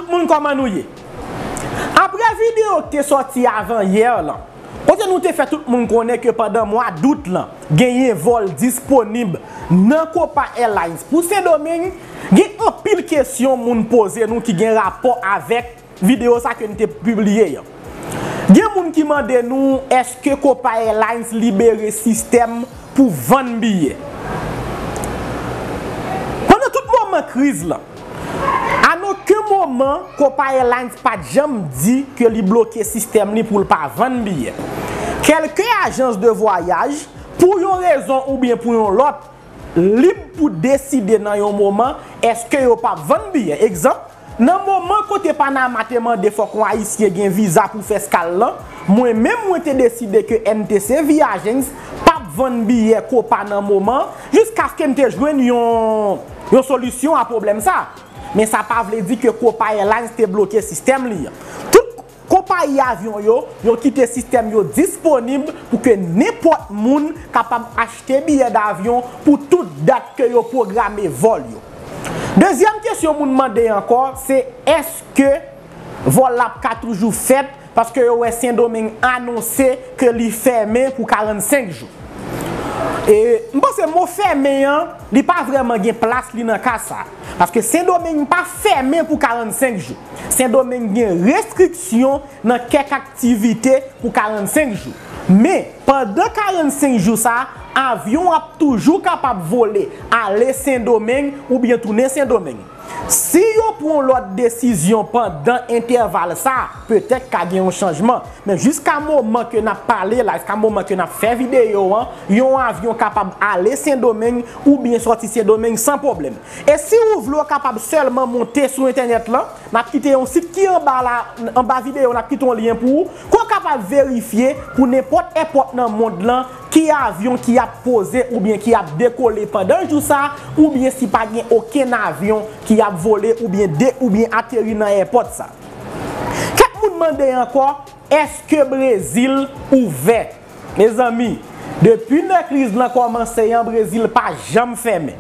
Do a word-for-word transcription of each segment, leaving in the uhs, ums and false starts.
Moun, kòman nou ye? Apre videyo ki te sòti avan yè lan, kote nou te fè tout moun konnen ke pandan mwa dout lan, genyen vòl disponib nan Copa Airlines pou Sendomeng, gen anpil kesyon moun poze nou ki gen rapò avèk videyo sa ke n te pibliye an. Gen moun ki mande nou èske Copa Airlines libere sistèm pou vann biyè. Pandan tout moman kriz lan, a noken moman, Copa Airlines pa t janm di ke li bloke sistèm li pou l pa vann biyè. Kèlke ajans de vwayaj, pou yon rezon oubyen pou yon lòt, lib pou deside nan yon moman èske yo p ap vann biyè. Egzanp, nan moman kote Panama te mande fòk yon Ayisyen gen viza pou fè eskal lan, mwen menm mwen te deside ke N T C Viagents p ap vann biyè Copa nan moman, jiskaske m te jwenn yon, yon solisyon a pwoblèm sa. Men sa pa vle di ke Copa Airlines te bloke sistèm li an. Tout konpayi avyon yo, yo kite sistèm yo disponib pou ke nenpòt moun kapab achte biyè davyon pou tout dat ke yo pwograme vòl yo. Dezyèm kesyon moun mande ankò, se èske vòl la ap ka toujou fèt, paske yo wè Sendomeng anonse ke li fèmen pou karannsenk jou. E m panse mo fèmen an, li pa vrèman gen plas li nan ka sa. Paske Sendomeng pa fèmen pou karannsenk jou. Sendomeng gen restriksyon nan kèk aktivite pou karannsenk jou. Men, pandan karannsenk jou sa, avyon ap toujou kapab vole ale Sendomeng oubyen tounen Sendomeng. Si yo pran yon lòt desizyon pandan entèval sa, petèt ka gen yon chanjman. Men jiska moman ke n ap pale la, jiska moman ke n ap fè videyo an, yon avyon kapab ale Sendomeng oubyen sòti Sendomeng san pwoblèm. E si ou vle, ou kapab sèlman monte sou entènèt lan, n ap kite yon sit ki anba la, anba videyo, n ap kite yon lyen pou ou, ke w kapab verifye pou nenpòt èpòt nan mond lan ki avyon ki ap poze oubyen ki ap dekole pandan jou sa, oubyen si pa gen okenn avyon ki ap vole oubyen de, oubyen ateri nan èpòt sa. Kèk moun mande ankò, èske Brezil ouvè? Mezanmi, depi lè kriz lan kòmanse an, Brezil pa janm fèmen.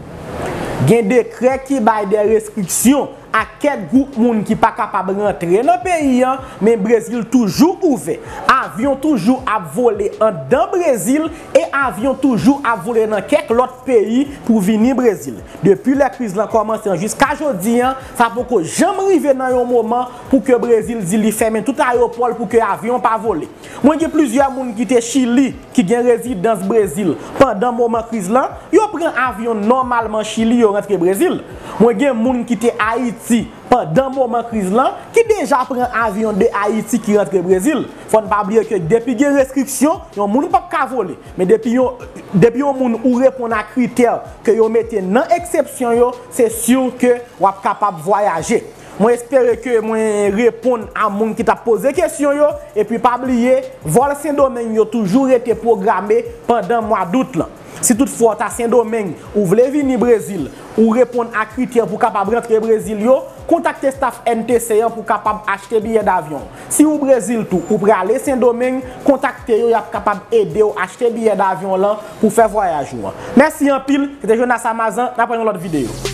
Gen dekrè ki bay de restriksyon a kèk gwoup moun ki pa kapab rantre nan peyi an, men Brezil toujou ouvè. Avyon toujou ap vole anndan Brezil e avyon toujou ap vole nan kèk lòt peyi pou vini Brezil. Depi lè kriz lan kòmanse an jiska jodi an, sa poko janm rive nan yon moman pou ke Brezil di li fèmen tout ayewopò l pou ke avyon pa vole. Mwen gen plizyè moun ki te Chili, ki gen rezidans Brezil pandan moman kriz lan, yo pran avyon nòmalman Chili, yo rantre Brezil. Mwen gen moun ki te Ayiti pandan moman kriz lan, ki deja pran avyon de Ayiti ki rantre Brezil. Fò n pa bliye ke depi gen restriksyon, yon moun p ap ka vole. Men depi yon, depi yon moun ou reponn a kritè ke yo mete nan eksepsyon yo, se si ke w ap kapab vwayaje. Mwen espere ke mwen reponn a moun ki t ap poze kesyon yo, epi pa bliye, vòl Sendomeng yo toujou rete pwograme pandan mwa dout lan. Si toutfwa w ta Sendomeng, ou vle vini Brezil, ou reponn a kritè pou kapab rantre Brezil yo, kontakte staff N T C an pou kapab achte biyè davyon. Si ou Brezil tou, ou prale Sendomeng, kontakte yo, y ap kapab ede w achte biyè davyon lan pou fè vwayaj ou an. Mèsi anpil, se te Jonas Amazan, n ap wè nan lòt videyo.